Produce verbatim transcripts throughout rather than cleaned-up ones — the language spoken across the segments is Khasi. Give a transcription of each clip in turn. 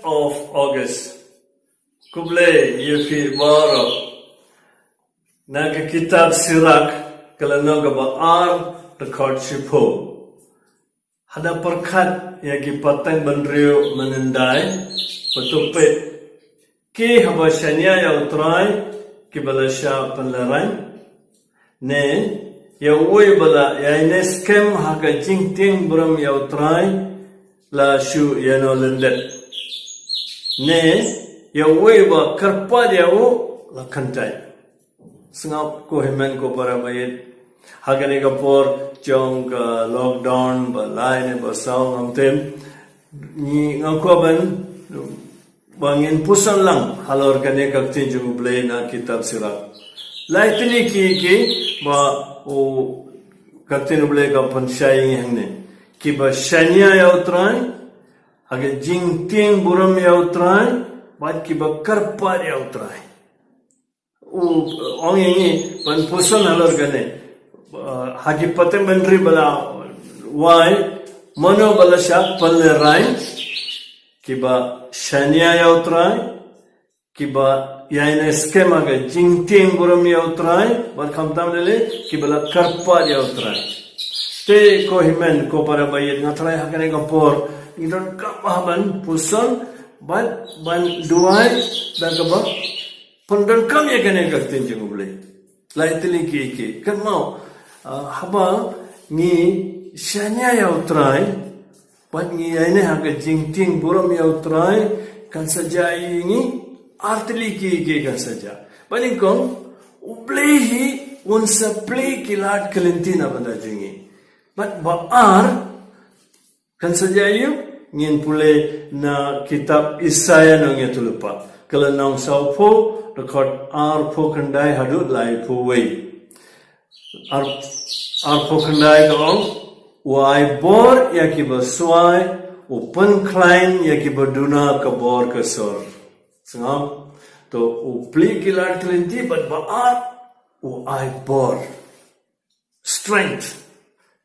of August. Khublei ïa phi baroh. Na ka kitab Sirak ka lynnong kaba ar, dkhot shiphew. Haba pyrkhat ïa ki pateng bynriew mynhyndai, pynthut peit. Ki haba shaniah ïa U Trai, kiba la shah pynlehraiñ. Ne, ïa uwei ba la ïaineh skhem ha ka jingtieng burom ïa U Trai, la shu ïano lyndet. Ne, ïa uwei ba kyrpad ïa u, la kyntait. Sngap ko hynmen ko para baieit. Ha kane ka por jong ka lockdown ba lai ne ba saw ngam tip. Ngi nga kwah ban ba ngin puson lang halor kane ka ktien jong U Blei na kitab Sirak. Lai tylli ki ki ba u ka ktien U Blei ka pynshai ïa ngi hangne. Kiba shaniah ïa U Trai, ha ka jingtieng burom ïa U Trai, bad kiba kyrpad ïa U Trai. U ong ïa ngi ban puson halor kane. Uh, ha ki pateng bynriew ba la wai, mano ba la shah pynlehraiñ, kiba shaniah ïa U Trai, kiba ïaineh skhem ha ka jingtieng burom ïa U Trai, bad khamtam lei lei, kiba la kyrpad ïa U Trai. Te ko hynmen ko para baieit, nga tharai ha kane ka por ngi donkam ban puson, bad ban duwai da kaba pyndonkam ïa kane ka ktien jong U Blei. Lai tylli ki ki. Kynmaw, ah, haba ngi shaniah ïa U Trai, bad ngi ïaineh ha ka jingtieng burom ïa U Trai, kan sa jia ïa ngi ar tylli ki ki kan sa jia. Ba nyngkong, U Blei hi un sa plie ki lad ki lynti na bynta jong ngi. Bad ba ar, kan sa jia ïa u, ngin pule na kitab Isaiah nongïathuhlypa. Ka lynnong sawphew, dkhot arphew khyndai haduh laiphew wei. Ar, arphew khyndai ka ong, u ai bor ïa kiba swai, u pynkhlaiñ ïa kiba duna ka bor ka sor. Sngap, to u plie ki lad ki lynti bad ba ar, u ai bor. Strength.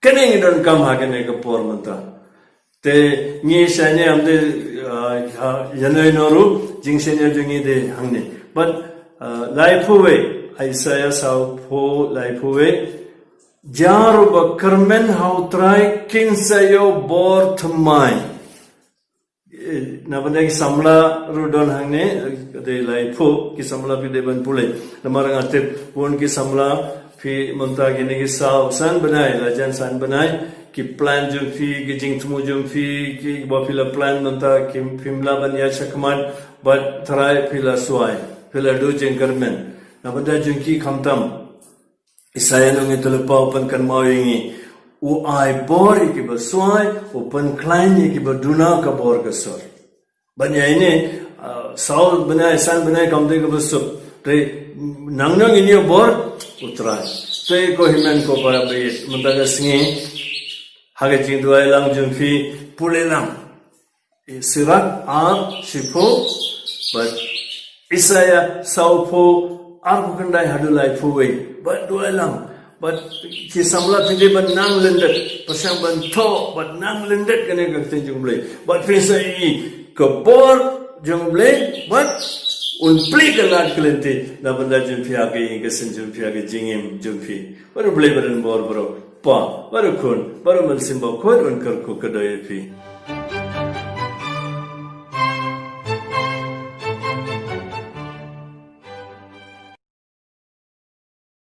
Kane ngi donkam ha kane ka por mynta. Te ngi shaniah ym dei, ah, ha, ïano ïano ruh, jingshaniah jong ngi dei hangne. Bad, ah, laiphew wei, Isaiah sawphew laiphew wei. Jar uba kyrmen ha U Trai kin sa ïoh bor thymmai. Eh, na bynta ki samla ruh don hangne, eh, dei laiphew, ki samla phi dei ban pule. Namar nga tip, bun ki samla, phi mynta kine ki saw, san bnai, la jan san bnai, ki plan jong phi, ki jingthmu jong phi, kiba phi la plan mynta, ki phim lah ban ïaid shakhmat, bad tharai phi la swai, phi la duh jingkyrmen. Na bynta jong ki khamtam. Isaiah nongïathuhlypa u pynkynmaw ïa ngi. U ai bor ïa kiba swai, u pynkhlaiñ ïa kiba duna ka bor ka sor. Bad ïa ine, ah, saw bnai, san bnai kam dei kaba suk. Te nangno ngin ïoh bor, U Trai. Te ko hynmen ko para baieit, mynta ka sngi, ha ka jingduwai lang jong phi, pule lang. Sirak ar shiphew, bad Isaiah sawphew arphew khyndai haduh laiphew wei, bad duwai lang, bad ki samla phi dei ban nang lyndet, pyrshang ban thoh, bad nang lyndet kane ka ktien jong U Blei, bad phin sa ïohi ka bor jong U Blei, bad un plie ka lad ka lynti, na bynta jong phi ha ka ïing ka sem jong phi ha ka jingim jong phi, bad U Blei bad un bor baroh, Pa, bad U Khun, bad U Mynsiem Bakhuid un kyrkhu kyrdoh ïa phi.